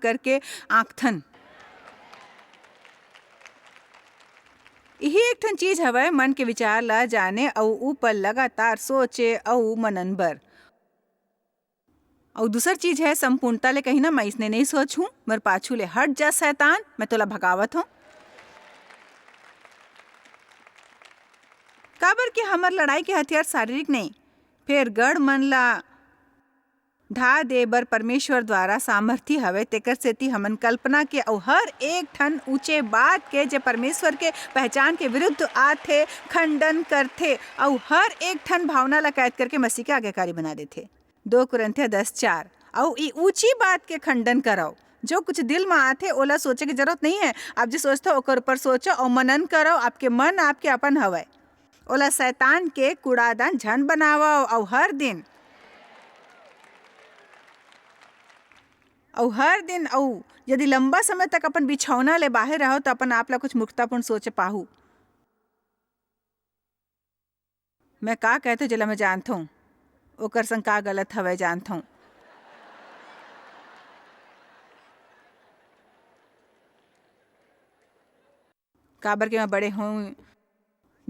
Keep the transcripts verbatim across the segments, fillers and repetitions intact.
करके आंकथन। इही एक ठन चीज हवय, मन के विचार ला जाने अउ ऊपर लगातार सोचे अउ मनन बर। अउ दूसर चीज है, संपूर्णता ले कहिना, "मैं इसने नहीं सोचहूं, मोर पाछू ले हट जा शैतान, मैं तोला भगावत हूं।" काबर कि हमर लड़ाई के हथियार शारीरिक नहीं, फेर गढ़ मन ला ढा दे बर परमेश्वर द्वारा सामर्थी हवे, तेकर सेती हमन कल्पना के अउ हर एक ठन ऊंचे बात के, जे परमेश्वर के पहचान के विरुद्ध आथे, खंडन करथे अउ हर एक ठन भावना ला कैद करके मसीह के आज्ञाकारी बना देथे। दो कुरिन्थिया दस चार। अउ ई ऊंची बात के खंडन करव, जो कुछ दिल म आथे, ओला सोचे के जरूरत नहीं है। आप जे सोचथव, ओकर ऊपर सोचो अउ मनन करव। आपके मन आपके अपन हवय, ओला शैतान के कूड़ादान झन बनावव। अउ हर दिन, अउ हर दिन, अउ यदि लंबा समय तक अपन बिछौना ले बाहर रहो, तो अपन आप ला कुछ मूर्खतापूर्ण सोच पाहू। मैं का कहथों, जेला मैं जानथों, ओकर संग का गलत हवय, जानथों। काबर के मैं बड़े हों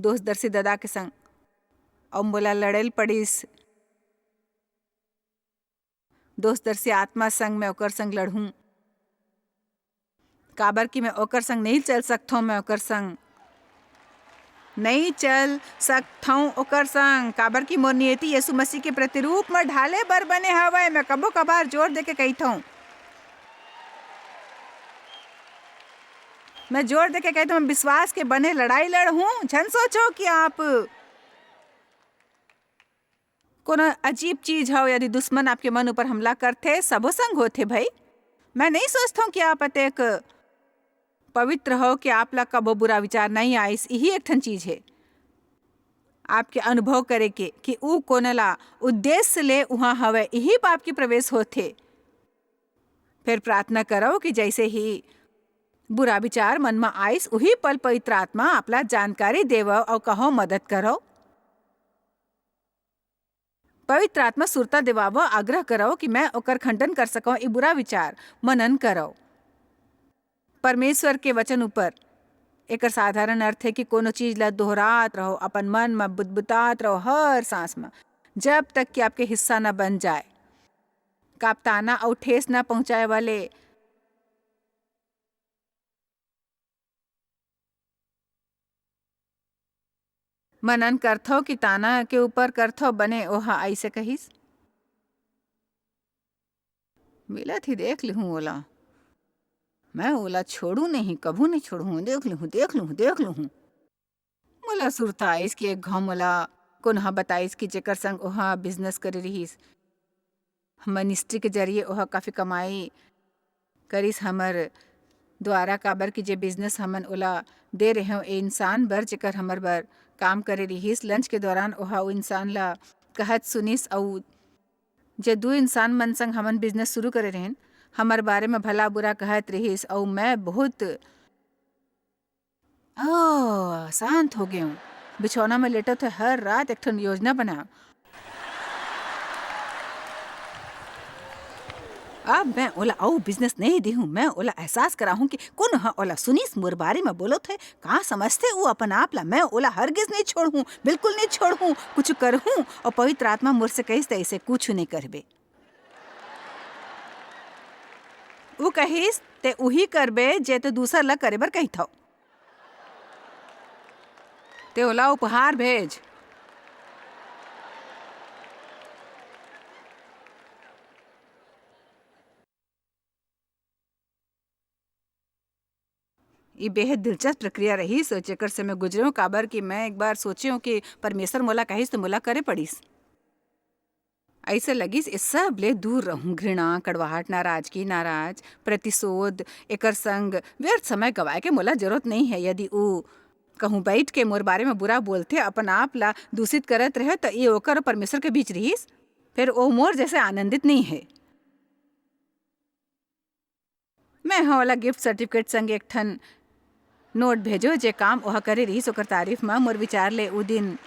दोषदर्शी ददा के संग, अउ मोला लड़े ल पड़िस दोषदर्शी आत्मा संग, मैं ओकर संग लड़हूं। काबर कि मैं ओकर संग नहीं चल सकथों, मैं ओकर संग नहीं चल सकथों ओकर संग, काबर कि मोर नियति यीशु मसीह के प्रतिरूप म ढाले बर बने हवय। मैं कभो कभार जोर देके कहिथों, मैं जोर देके कहिथों, मैं विश्वास के बने लड़ाई लड़हूं। झन सोचो कि आप कोनो अजीब चीज हव, यदि दुश्मन आपके मन ऊपर हमला करथे, सबो संग होथे भई। मैं नहीं सोचथों कि आप अतेक पवित्र हव कि आप ला कबो बुरा विचार नहीं आइस। इही एक ठन चीज हे, आपके अनुभव करे के, कि ऊ कोन ला उद्देश्य ले उहाँ हवय, इही पाप के प्रवेश होथे। फिर प्रार्थना करव कि जैसे ही बुरा विचार मन म आइस, उही पल पवित्र आत्मा आप ला जानकारी देवव अउ कहो मदद करव। पवित्र आत्मा सुरता देवाव, आग्रह करव कि मैं ओकर खंडन कर सकव, ई बुरा विचार मनन करव। परमेश्वर के वचन ऊपर एकर साधारण अर्थ हे कि कोनो चीज ला दोहरात रहो, अपन मन म बुदबुदात रहो हर सांस म, जब तक कि आपके हिस्सा न बन जाए। कापताना अउ ठेस न पहुंचाए वाले मनन करथव कि ताना के ऊपर करथव? बने, ओहा अइसे कहिस। मिलत ही देख लिहूं ओला, मैं ओला छोड़ू नहीं, कभू नहीं छोड़हूं, देख लिहूं, देख लिहूं, देख लिहूं। मोला सुरता आइस कि एक घांव मोला कोनो ह बताइस कि जेकर संग ओहा बिजनेस करे रिहिस, मिनिस्ट्री के जरिए ओहा काफी कमाई करिस हमर द्वारा, काबर कि जे बिजनेस हमन ओला दे रेहेंव ए इंसान बर, जेकर हमर बर काम करे रिहिस। लंच के दौरान ओहा ओ इंसान ला कहत सुनिस, अउ जे दू इंसान मन संग हमन बिजनेस शुरू करे रेहेन, हमर बारे म भला बुरा कहत रिहिस, अउ मैं बहुत ओ, शांत हो गेंव। बिछौना म लेटत होय हर रात एक ठन योजना बनांव। अब मैं ओला अउ बिजनेस नइ देहूं, मैं ओला एहसास कराहूं कि कोन ह ओला सुनिस, मोर बारे म बोलत हे, का समझथे ऊ अपन आप ला। मैं ओला हरगिज नइ छोड़हूं, बिल्कुल नइ छोड़हूं। कुछ करहूं अउ पवित्र आत्मा मोर से कहिस, "तैं अइसे कुछ नइ करबे।" ऊ कहिस, "तैं उही करबे, जे तैं दूसर ला करे बर कहिथव।" तैं ओला उपहार भेज। ये बेहद दिलचस्प प्रक्रिया रहिस, जेकर से मैं गुजरेंव, काबर कि मैं एक बार सोचेंव कि परमेश्वर मोला कहिस, तो मोला करे पड़िस। अइसे लगिस, ये सब ले दूर रहूं। घृणा, कड़वाहट, नाराजगी, नाराज, प्रतिशोध, एकर संग व्यर्थ समय गवाए के मोला जरूरत नइ हे। यदि ऊ कहूं बइठ के मोर बारे म बुरा बोलथे, अपन आप ला दूषित करत रहे, त ये ओकर अउ परमेश्वर के बीच रिहिस। फेर ओ मोर जैसे आनंदित नइ हे। मैं ह ओला गिफ्ट सर्टिफिकेट संग एक ठन नोट भेजो, जे काम ओहा करे रिहिस, ओकर तारीफ म। मोर विचार ले, ऊ दिन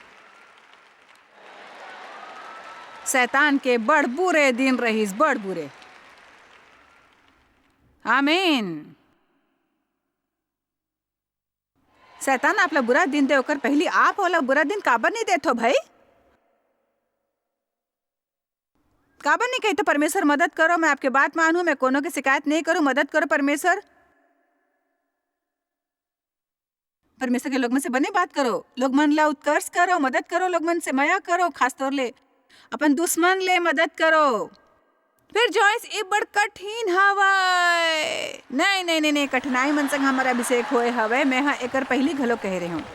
शैतान के बड़ बुरे दिन रहिस, बड़ बुरे। आमीन। शैतान आप ला बुरा दिन दे, ओकर पहिली आप ओला बुरा दिन काबर नहीं देथो भाई? काबर नहीं कही तो, "परमेश्वर मदद करो, मैं आपके बात मानूं, मैं कोनो के शिकायत नहीं करूं, मदद करो परमेश्वर।" परमेश्वर के लोग मन से बने बात करो, लोग मन ला उत्कर्ष करो, मदद करो, लोग मन से मया करो, खास तौर ले अपन दुश्मन ले मदद करो। फिर जॉयस, "ए बड़ कठिन हवय।" नहीं, नहीं, नहीं, नहीं, कठिनाई मन संग हमर अभिषेक होए हवय, मैं ह एकर पहिली घलो कहे रहे हूँ।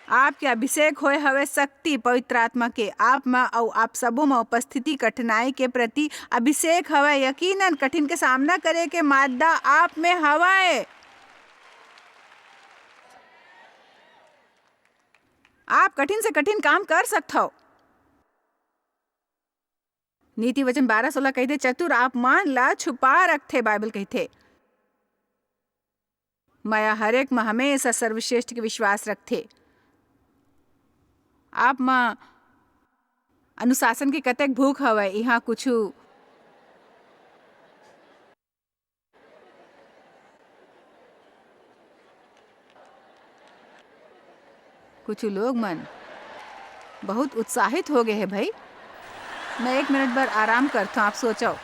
आपके अभिषेक होए हवय शक्ति पवित्र आत्मा के, आप म अउ आप सबो म उपस्थिति कठिनाई के प्रति अभिषेक हवय। यकीनन कठिन के सामना करे के मादा आप में हवय। आप कठिन से कठिन काम कर सकथव। नीति वचन बारह सोलह कहिथे, "चतुर आप मान ला छुपा रखथे," बाइबल कहिथे। मया हरेक म हमेशा सर्वश्रेष्ठ के विश्वास रखथे। आप म अनुशासन के कतेक भूख हवय, इहाँ कुछु कुछ लोग मन बहुत उत्साहित हो गए हैं भाई। मैं एक मिनट बर आराम करता हूँ, आप सोचो।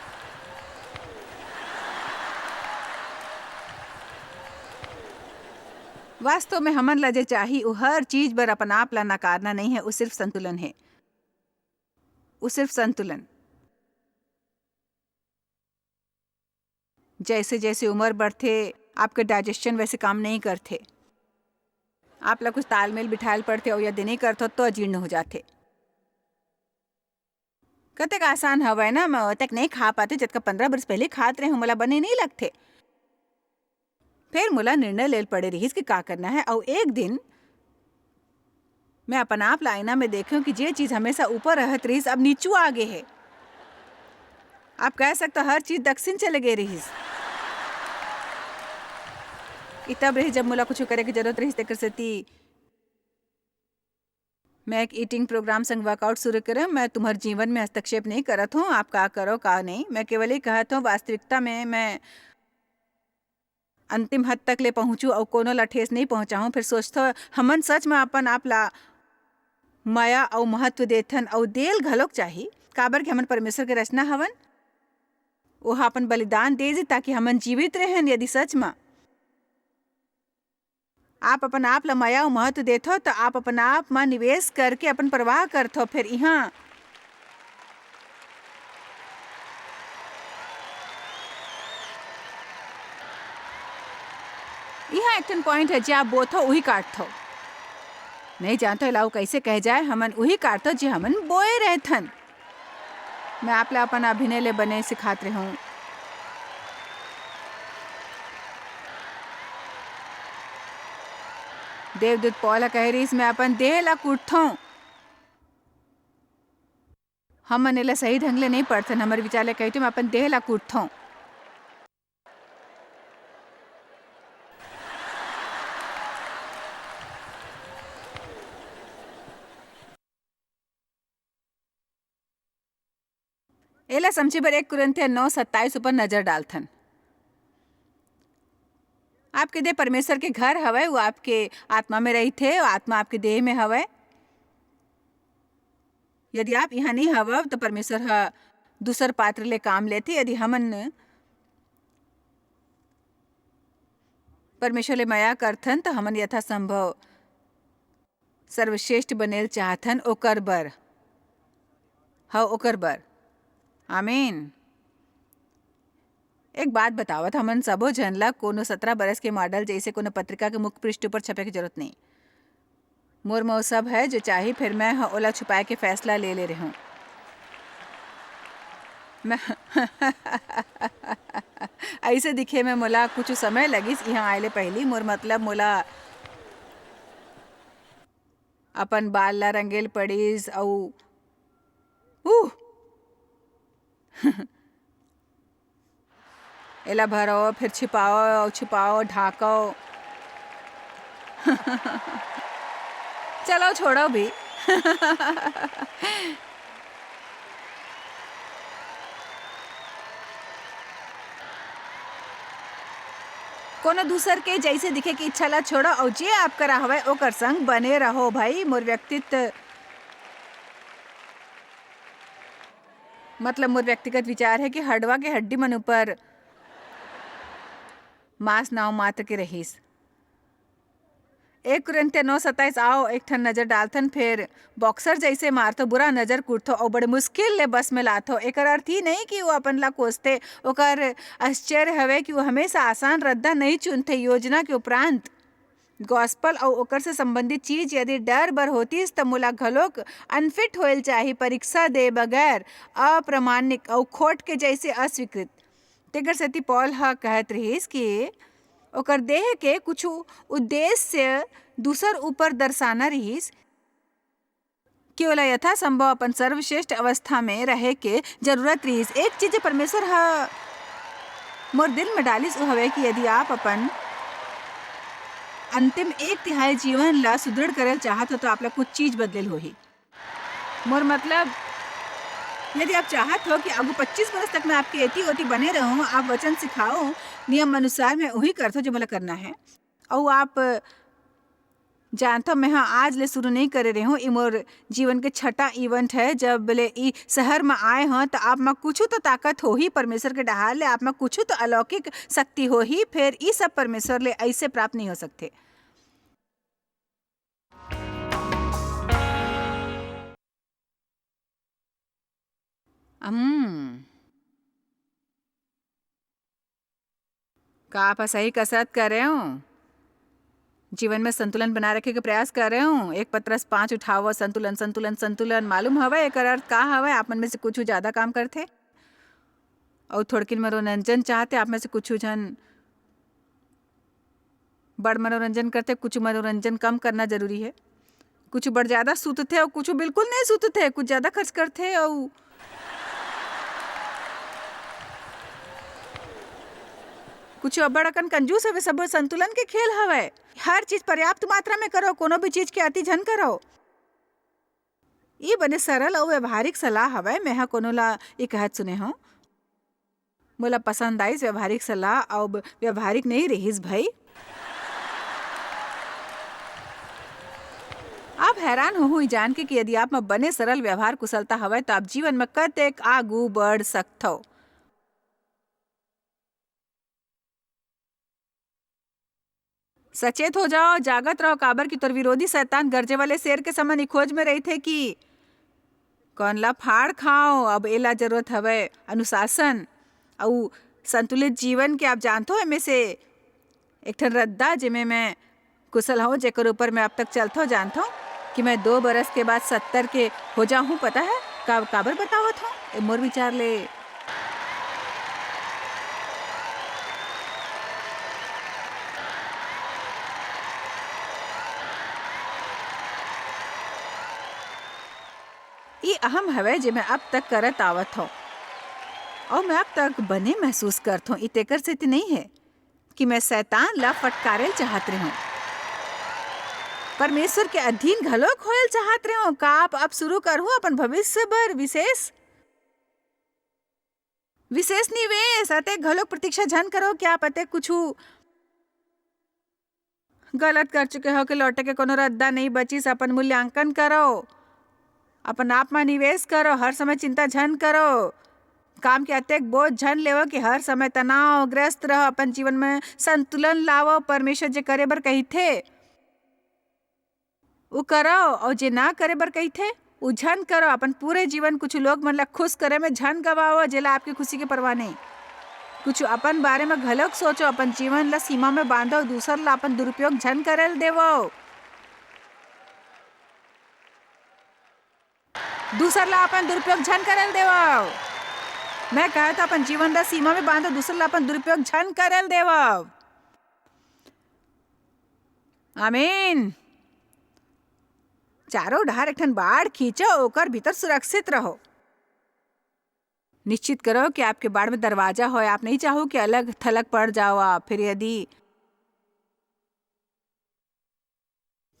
वास्तव में हमन ला जे चाही, वो हर चीज बर अपन आप ला नकारना नहीं है, वो सिर्फ संतुलन है, वो सिर्फ संतुलन। जैसे-जैसे उमर बढ़थे, आपके digestion वैसे काम नहीं करथे। आप ला कुछ तालमेल बिठायल पड़थे अउ यदि नहीं करथो, तो अजीर्ण हो जाथे। कतेक आसान हवय ना, मैं ओतेक नहीं खा पाते, जतका पंद्रह बरस पहले खात रहे हूँ, मोला बने नहीं लगथे। फेर मोला निर्णय लेल पड़े रिहिस कि का करना है, अउ एक दिन मैं अपन आप ला आईना में देखेंव कि जे चीज हमेशा ऊपर रहत रिहिस, अब नीचू आ गे हे। आप कह सकते हो, हर चीज दक्षिण चले गे रिहिस। ई तब रिहिस, जब मोला कुछ करे के जरूरत रिहिस, तेकर सेती मैं एक ईटिंग प्रोग्राम संग वर्कआउट शुरू करे। मैं तुम्हार जीवन में हस्तक्षेप नहीं करत हूँ, आप का करो, का नहीं। मैं केवल ये कहत हूँ, वास्तविकता में मैं अंतिम हद तक ले पहुँचूँ अउ कोनो ला ठेस नहीं पहुँचाहूँ। फिर सोचथो, हमन सच में अपन आप ला मया अउ महत्व देथन अउ देल घलोक चाही, काबर कि हमन परमेश्वर के रचना हवन। ओह अपन बलिदान दे दे ताकि हमन जीवित रहन। यदि सच में आप अपन आप ला मया अउ महत्व देथो, त आप अपन आप म निवेश करके अपन परवाह करथो। फिर इहाँ, इहाँ एक ठन पॉइंट है, जे आप बोथो, उही काटथो। नहीं जानथो, एला अउ कैसे कहे जाए, हमन उही काटथो, जे हमन बोए रहथन। मैं आप ला अपन अभिनय ले बने सिखात रहूं। देवदूत पौल ह कहे रिहिस, "मैं अपन देह ला कूटथौं।" हमन एला सही ढंग ले नइ पढ़थन, हमर विचार ले कहिथें, "मैं अपन देह ला कूटथौं।" एला समझे बर एक कुरिन्थिया नौ सत्ताईस ऊपर नजर डालथन। आपके देह परमेश्वर के घर हवय, वो आपके आत्मा में रहिथे, वो आत्मा आपके देह में हवय। यदि आप इहाँ नइ हवव, त परमेश्वर ह दूसर पात्र ले काम लेथे। यदि हमन परमेश्वर ले मया करथन, त हमन यथासंभव सर्वश्रेष्ठ बनेल चाहथन ओकर बर। हव, ओकर बर। आमीन। एक बात बतावत, हमन सबो झन ला कोनो सतरा बरस के मॉडल जइसे कोनो पत्रिका के मुख पृष्ठ ऊपर छपे के जरूरत नहीं। मोर म ओ सब है जो चाही, फिर मैं ह ओला छुपाए के फैसला ले ले रेहेंव। मैं अइसे दिखे में मोला कुछ समय लगिस इहाँ आए ले पहिली, मोर मतलब मोला अपन बाल ला रंगेल पड़िस अउ उह! एला भरो, फिर छिपाओ, अउ छिपाओ, ढाको। चलो, छोड़ो भी। कोनो दूसर के जइसे दिखे के इच्छा ला छोड़ो, अउ जे आप करा हवय, ओकर संग बने रहो भाई। मोर व्यक्तित्व, मतलब, मोर व्यक्तिगत विचार हे कि हडवा के हड्डी मन ऊपर मांस नाव मात्र के रहिस। एक कुरिन्थिया नौ सत्ताईस, आओ, एक ठन नजर डालथन, फेर बॉक्सर जइसे मारथो, बुरा नजर कुटथो अउ बड़े मुश्किल ले बस में लाथो। एकर अर्थ ही नहीं कि वो अपन ला कोसथे, ओकर आश्चर्य हवे कि वो हमेशा आसान रद्दा नहीं चुनथे। योजना के उपरांत गॉस्पल अउ ओकर से संबंधित चीज यदि डर बर होतिस, त मोला घलोक अनफिट होएल चाही, परीक्षा दे बगैर, अप्रमाणिक अउ खोट के जइसे अस्वीकृत। तेकर सेती पौल ह कहत रिहिस कि ओकर देह के कुछु उद्देश्य दूसर ऊपर दर्शाना रिहिस कि ओला यथासंभव अपन सर्वश्रेष्ठ अवस्था में रहे के जरूरत रिहिस। एक चीज परमेश्वर ह मोर दिल में डालिस, वो हवे कि यदि आप अपन अंतिम एक तिहाई जीवन ला सुदृढ़ करल चाहत हो, तो आप ला कुछ चीज बदलेल होही। मोर मतलब, यदि आप चाहत हो कि आगू पच्चीस बरस तक मैं आपके एती ओती बने रहूं, आप वचन सिखाओ, नियम अनुसार मैं उही करथो जो मोला करना है। अउ आप जानथो, मैं ह आज ले शुरू नहीं करे रहे हूँ। ई मोर जीवन के छठा इवेंट है। जब ले ई शहर म आए हं, त आप म कुछु तो ताकत होही, परमेश्वर के डहार ले आप म कुछु तो अलौकिक शक्ति होही। फेर ई सब परमेश्वर ले ऐसे प्राप्त नहीं हो सकते। हम्म। का आप सही कसरत कर रहे हो? जीवन में संतुलन बनाए रखे के प्रयास कर रहे हो? एक पतरस पाँच उठाओ, संतुलन, संतुलन, संतुलन। मालूम हवय एकर अर्थ का हवय? आप मन में से कुछ ज्यादा काम करथे अउ थोड़किन मनोरंजन चाहथे। आप में से कुछ झन बड़ मनोरंजन करथे, कुछ मनोरंजन कम करना जरूरी है। कुछ बड़ ज्यादा सुतथे अउ कुछ बिल्कुल नहीं सुतथे, कुछ ज्यादा खर्च करथे अउ कुछ अब्बड़ अकन कंजूस हवे। सब संतुलन के खेल हवय। हर चीज पर्याप्त मात्रा में करो, कोनो भी चीज के अति झन करो। ये बने सरल अउ व्यवहारिक सलाह हवय। मैं ह कोनो ला ये कहत सुने हूँ, मोला पसंद आइस व्यवहारिक सलाह, अब व्यवहारिक नहीं रहिस भई। आप हैरान होहू ई जान के कि यदि आप म बने सरल व्यवहार कुशलता हवय, तो आप जीवन में कतेक आगू बढ़ सकथव। सचेत हो जाओ, जागत रहो, काबर कि तोर विरोधी शैतान गरजे वाले शेर के समान ही खोज में रहिथे कि कौन ला फाड़ खाओ। अब एला जरूरत हवय अनुशासन अउ संतुलित जीवन के। आप जानथो, एमे से एक ठन रद्दा, जेमे मैं कुशल हूँ, जेकर ऊपर मैं अब तक चलथो, जानथो कि मैं दो बरस के बाद सत्तर के हो जाहूँ। पता है का, काबर बतावत हूँ? ए मोर विचार ले। ई अहम हवय, जे मैं अब तक करत आवत हूँ, अउ मैं अब तक बने महसूस करत हूँ। ई तेकर सेती नहीं है कि मैं शैतान ला फटकारेल चाहत रहूं, परमेश्वर के अधीन घलोक होएल चाहत रहूं। का आप अब शुरू करहूं अपन भविष्य बर विशेष, विशेष निवेश? अतेक घलोक प्रतीक्षा झन करो कि आप अतेक कुछु गलत कर चुके हो कि लौटे के कोनो रद्दा नहीं बचिस। अपन मूल्यांकन करो, अपन आप म निवेश करो, हर समय चिंता झन करो। काम के अतेक बोझ झन लेवो कि हर समय तनावग्रस्त रहो। अपन जीवन में संतुलन लावो। परमेश्वर जे करे बर कहिथे, उ करो, अउ जे ना करे बर कहिथे, उ झन करो। अपन पूरे जीवन कुछ लोग मन ला खुश करे में झन गवाओ, जेला आपके खुशी के परवाह नहीं। कुछ अपन बारे में घलोक सोचो, अपन जीवन ला सीमा में बांधो, दूसर ला अपन दुरुपयोग झन करे ल देवो। दूसर ला अपन दुरुपयोग झन करे ल देवव। मैं कहत अपन जीवन ला सीमा में बांधो, दूसर ला अपन दुरुपयोग झन करे ल देवव। आमीन। चारों डहार एक ठन बाढ़ खींचो, ओकर भीतर सुरक्षित रहो। निश्चित करो कि आपके बाढ़ में दरवाजा होय। आप नहीं चाहो कि अलग थलग पड़ जाओ आप। फिर यदि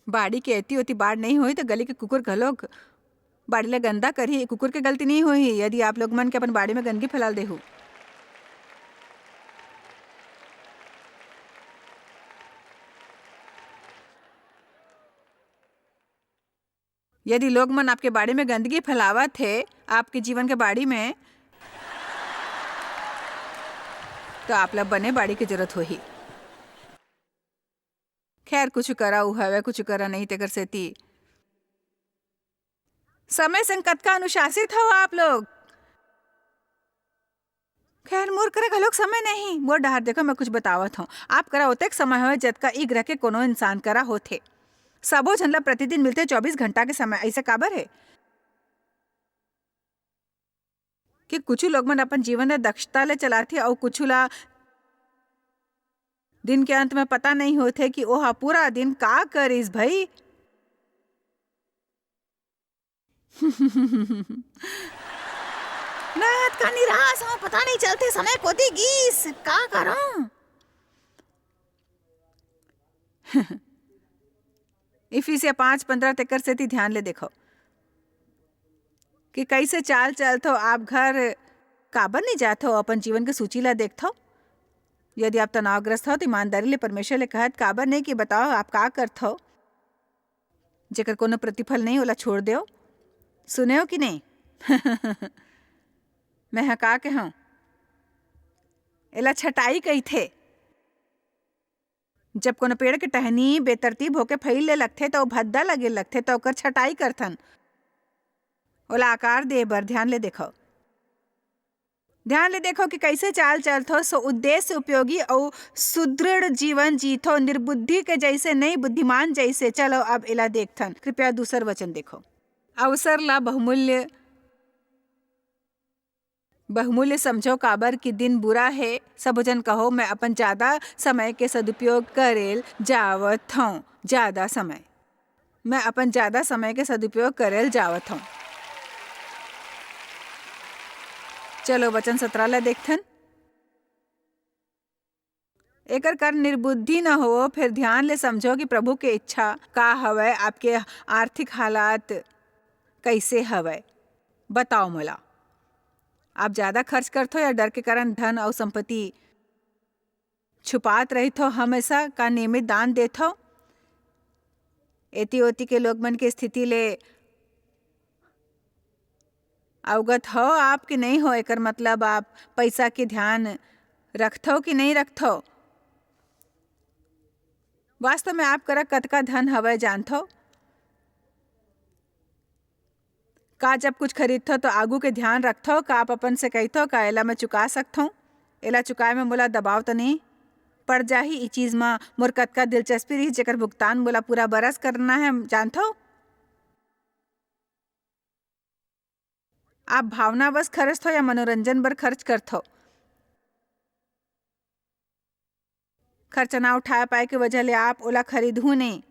बाड़ी के एती ओती बाढ़ नहीं होही, त गली के कुकुर घलोक बाड़ी ला गंदा करही। कुकुर के गलती नहीं होही, यदि आप लोग मन के अपन बाड़ी में गंदगी फैलाल देहू। यदि लोग मन आपके बाड़ी में गंदगी फैलावत हे, आपके जीवन के बाड़ी में, तो आप ला बने बाड़ी के जरूरत होही। खैर, कुछ करा उ हवय, कुछ करा नहीं, तेकर सेती समय संग कतका अनुशासित हो आप लोग। खैर, मोर करा घलोक समय नहीं। मोर डहार देखो, मैं कुछ बतावत हूँ। आप करा ओतेक समय होय, जतका ई ग्रह के कोनो इंसान करा होथे। सबो झन ला प्रतिदिन मिलथे चौबीस घंटा के समय। ऐसे काबर है कि कुछ लोग मन अपन जीवन ला दक्षता ले चलाथे, अउ कुछ ला दिन के अंत में पता नहीं होथे कि ओहा पूरा दिन का करिस भई। मैं अतका निराश हूँ, पता नहीं चलथे समय कोती गीस, का करूँ? इफिसिया पाँच पन्द्रह, तेकर सेती ध्यान ले देखो कि कैसे चाल चलथो। आप घर काबर नहीं जाथो, अपन जीवन के सूची ला देखथो। यदि आप तनावग्रस्त हो, तो ईमानदारी ले परमेश्वर ले कहत काबर नहीं कि बताओ, आप का करथो। जेकर कोनो प्रतिफल नहीं, ओला छोड़ देव। सुनेव कि नहीं? मैं ह का कहूँ, एला छटाई कहिथे। जब कोनो पेड़ के टहनी बेतरतीब होके फैल ले लगथे, त ओ भद्दा लगे लगथे, त ओकर छटाई करथन। ओला आकार दे बर ध्यान ले देखो। ध्यान ले देखो कि कैसे चाल चलथो, सो उद्देश्य उपयोगी अउ सुदृढ़ जीवन जीथो, निर्बुद्धि के जैसे नहीं, बुद्धिमान जैसे। चलो, अब एला देखथन। कृपया दूसर वचन देखो। अवसर ला बहुमूल्य, बहुमूल्य समझो, काबर कि दिन बुरा है। सबो झन कहो, मैं अपन ज्यादा समय के सदुपयोग करेल जावत हूँ। ज्यादा समय, मैं अपन ज्यादा समय के सदुपयोग करेल जावत हूँ। चलो, वचन सत्रह ला देखथन। एकर कारण निर्बुद्धि न होवो, फिर ध्यान ले समझो कि प्रभु के इच्छा का हवय, आपके आर्थिक हालात कैसे हवय। बताओ मोला, आप ज्यादा खर्च करथो या डर के कारण धन अउ संपत्ति छुपात रहिथो, हमेशा का नियमित दान देथो? एती ओती के लोग मन के स्थिति ले अवगत हो आप कि नहीं हो? एकर मतलब आप पैसा के ध्यान रखथो कि नहीं रखथो? वास्तव में आप करा कतका धन हवय जानथो? का जब कुछ खरीदथो तो आगू के ध्यान रखथो? का आप अपन से कहिथो, "का एला मैं चुका सकथों? एला चुकाए में मोला दबाव तो नहीं पड़ जाही? ई चीज म मोर कतका दिलचस्पी रही, जेकर भुगतान मोला पूरा बरस करना है, जानथो?" आप भावनावश खर्चथो या मनोरंजन बर खर्च करथो? खर्चा ना उठाए पाए के वजह ले आप ओला खरीदहू नहीं।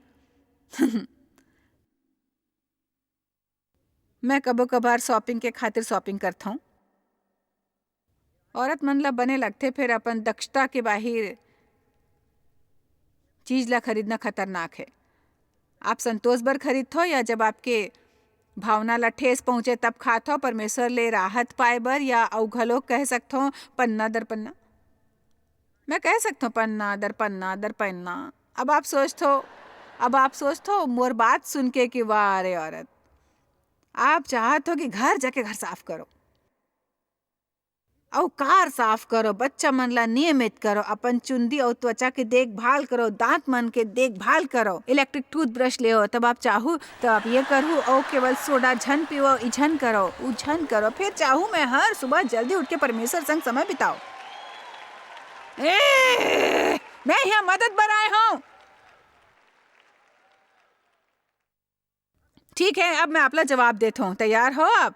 मैं कभो कभार shopping के खातिर shopping करथौं। औरत मन ला बने लगथे, फेर अपन दक्षता के बाहिर चीज ला खरीदना खतरनाक है। आप संतोष बर खरीदथो या जब आपके भावना ला ठेस पहुंचे तब खाथो, परमेश्वर ले राहत पाए बर, या अउ घलो कह सकथो पन्ना दर पन्ना? मैं कह सकथो पन्ना दर पन्ना दर पन्ना। अब आप सोचथो, अब आप सोचथो मोर बात सुन के कि वाह रे औरत, आप चाहत हो कि घर जाके घर साफ करो। अउ कार साफ करो, बच्चा मन ला नियमित करो, अपन चुंदी अउ त्वचा के देखभाल करो, दांत मन के देखभाल करो, electric toothbrush लेओ, तब आप चाहू तो आप ये करहू, अउ केवल सोडा झन पीओ, ई झन करो, ऊ झन करो। फिर चाहू मैं हर सुबह जल्दी उठ के परमेश्वर संग समय बिताओ। ए, मैं यहाँ मदद बर आए हूँ। ठीक है, अब मैं आपला जवाब देत हूँ। तैयार हो आप?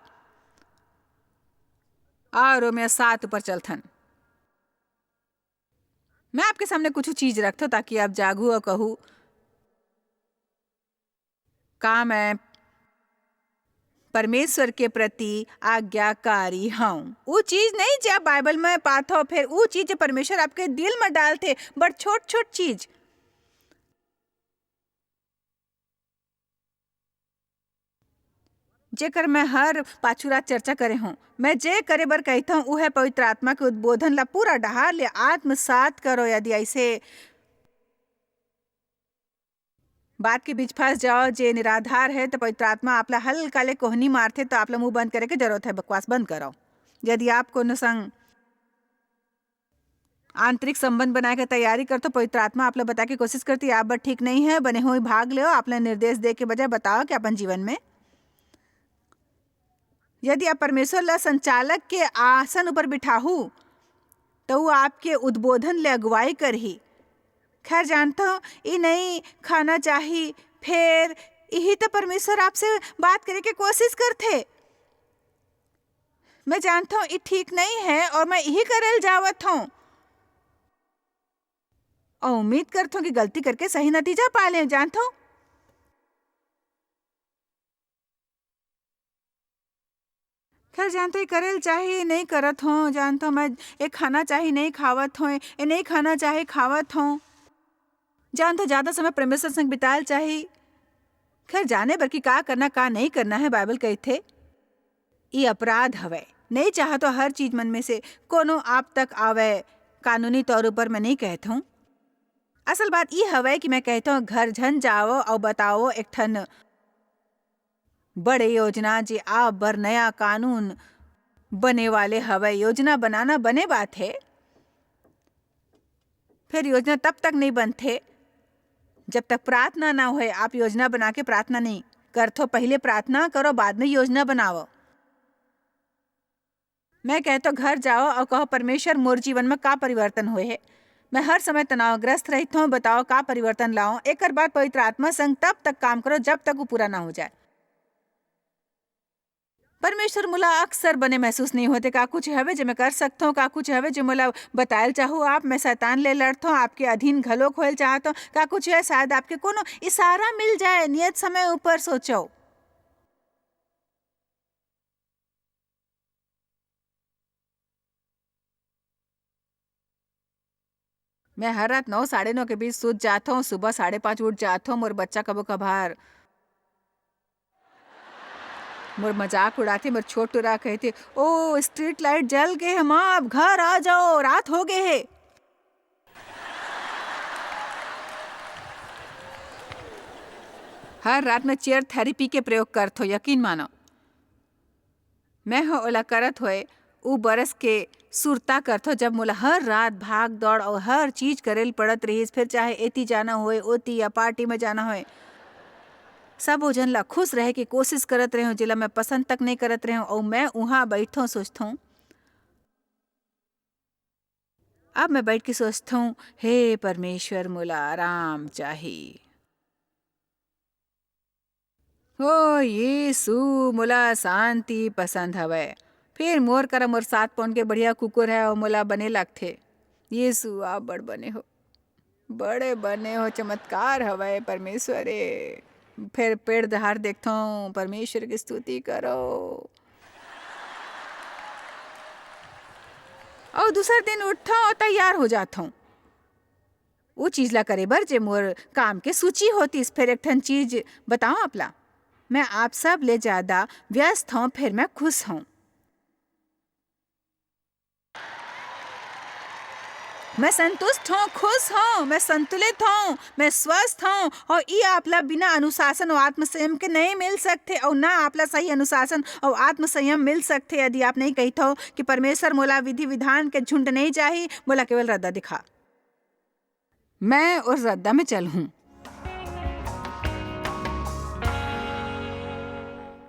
और रोमियो सात ऊपर चलथन। मैं आपके सामने कुछ चीज रखथो ताकि आप जागू और कहू, का मैं परमेश्वर के प्रति आज्ञाकारी हूँ? वो चीज नहीं जे आप बाइबल में पाथो, फिर वो चीज जे परमेश्वर आपके दिल में डालथे, बड़ छोट छोट चीज, जेकर मैं हर पाछू रात चर्चा करे हूँ। मैं जे करे बर कहिथौं, उहे पवित्र आत्मा के उद्बोधन ला पूरा डहार ले आत्मसात करो। यदि ऐसे, बात के बीच फंस जाओ, जे निराधार है, तो पवित्र आत्मा आपला हल्का ले कोहनी मारथे, तो आपला मुंह बंद करे के जरूरत है, बकवास बंद करो। यदि आप कोनो संग आंतरिक संबंध बनाए के तैयारी करथो, पवित्र आत्मा आपला बताए के कोशिश करथे, आप बर ठीक नहीं है, बने होई भाग लेओ, आपला निर्देश दे के बजाय बताओ कि अपन जीवन में यदि आप परमेश्वर ला संचालक के आसन ऊपर बिठाहू, तो वो आपके उद्बोधन ले अगुवाई करही। खैर जानथो, ई नहीं खाना चाही, फेर यही तो परमेश्वर आपसे बात करे के कोशिश करथे। मैं जानथो, ई ठीक नहीं है और मैं यही करल जावत हूँ। और उम्मीद करथो कि गलती करके सही नतीजा पा लें, जानथो। खैर जानथो, ये करेल चाही, नहीं करत हों, जानथो मैं, ये खाना चाही, नहीं खावत हों, ये नहीं खाना चाही, खावत हों। जानथो, ज्यादा समय परमेश्वर संग बितायल चाही। खैर, जाने बर कि का करना, का नहीं करना है, बाइबल कहिथे, ये अपराध हवय। नहीं चाहत हो हर चीज मन में से कोनो आप तक आवय, कानूनी तौर ऊपर मैं नहीं कहत हूँ। असल बात ये हवय कि मैं कहत हूँ, घर झन जाओ और बताओ एक ठन बड़े योजना जे आप बर नया कानून बने वाले हवय। योजना बनाना बने बात है, फिर योजना तब तक नहीं बनथे, जब तक प्रार्थना ना होए। आप योजना बना के प्रार्थना नहीं करथो, पहले प्रार्थना करो, बाद में योजना बनाओ। मैं कहतो, घर जाओ और कहो, "परमेश्वर, मोर जीवन में का परिवर्तन होए हे? मैं हर समय तनावग्रस्त रहिथों, बताओ, का परिवर्तन लाओ?" एकर बाद पवित्र आत्मा संग तब तक काम करो, जब तक वो पूरा ना हो जाए। "परमेश्वर, मोला अक्सर बने महसूस नहीं होते। का कुछ हवे, जे मैं कर सकथों? का कुछ हवे, जे मोला बतायल चाहू आप? मैं शैतान ले लड़थों, आपके अधीन घलोक होयल चाहथों। का कुछ है? शायद आपके कोनो इशारा मिल जाए, नियत समय ऊपर सोचो।" मैं हर रात नौ, साढ़े नौ के बीच सुत जाथों, सुबह साढ़े पाँच उठ जाथों। मोर बच्चा कभो कभार मोर मजाक उड़ाथे, मोर छोट टुरा कहथे, "ओ, street light जल गे हे माँ, अब घर आ जाओ, रात हो गे हे।" हर रात मैं chair therapy के प्रयोग करथों, यकीन मानो। मैं ह ओला करत होए उ बरस के सुरता करथों, जब मोला हर रात भाग दौड़ अउ हर चीज करे ल पड़त रहिस, फिर चाहे एती जाना होए, ओती या party में जाना होए। सबो झन ला खुश रहे के कोशिश करत रहेंव, जेला मैं पसंद तक नहीं करत रहेंव, अउ मैं उहाँ बइठथों, सोचथों। अब मैं बइठ के सोचथों, "हे परमेश्वर, मोला आराम चाही।" ओ यीशु, मोला शांति पसंद हवय। फिर मोर करा मोर सात pound के बढ़िया कुकुर है, अउ मोला बने लगथे। यीशु, आप बड़ बने हो, बड़े बने हो, चमत्कार हवय परमेश्वर ए। फिर पेड़ दहार देखथों, परमेश्वर की स्तुति करो। अउ दूसर दिन उठथों अउ तैयार हो जाथों। वो चीज ला करे बर, जे मोर काम के सूची होतिस। फिर एक ठन चीज बताओ आप ला, मैं आप सब ले ज्यादा व्यस्त हूँ, फिर मैं खुश हूँ। मैं संतुष्ट हूँ, खुश हूँ, मैं संतुलित हूँ, मैं स्वस्थ हूँ। और ये आपला बिना अनुशासन और आत्मसंयम के नहीं मिल सकते, और ना आपला सही अनुशासन और आत्मसंयम मिल सकते, यदि आप नहीं कहते हो कि परमेश्वर मोला विधि विधान के झुंड नहीं चाही, मोला केवल रद्दा दिखा। मैं उस रद्दा में चलहूं।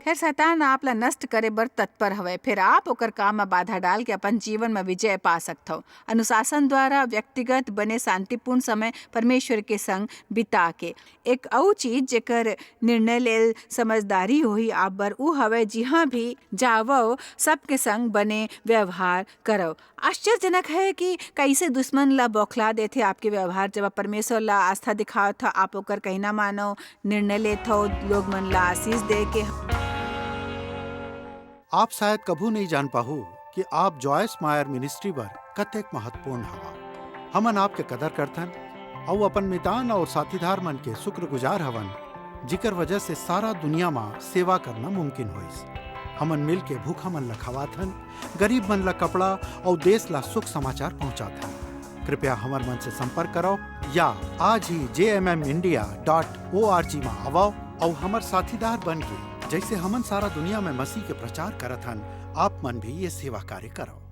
खैर, शैतान आप ला नष्ट करे बर तत्पर हवय, फेर आप ओकर काम म बाधा डाल के अपन जीवन म विजय पा सकथव। अनुशासन द्वारा व्यक्तिगत बने शांतिपूर्ण समय परमेश्वर के संग बिता के। एक अउ चीज, जेकर निर्णय लेल समझदारी होही आप बर, ऊ हवय, जिहां भी जावव, सबके संग बने व्यवहार करव। आश्चर्यजनक है कि कइसे दुश्मन ला बौखला देथे आपके व्यवहार। जब आप परमेश्वर ला आस्था दिखावत ह, आप ओकर कहिना मानव, निर्णय लेथव, लोग मन ला आशीष दे के। आप शायद कभू नहीं जान पाहू कि आप जॉयस मायर मिनिस्ट्री बर कतेक महत्वपूर्ण हवा। हमन आपके कदर करथन अउ अपन मितान अउ साथीदार मन के शुक्रगुजार हवन, जिकर वजह से सारा दुनिया म सेवा करना मुमकिन होइस। हमन मिल के भूखा मन ला खवाथन, गरीब मन ला कपड़ा अउ देश ला सुख समाचार पहुंचाथन। कृपया हमर मन से संपर्क करव या आज ही जे M M India dot O R G म आवव अउ हमर साथीदार बन के, जइसे हमन सारा दुनिया में मसीह के प्रचार करत हन, आप मन भी ये सेवा कार्य करव।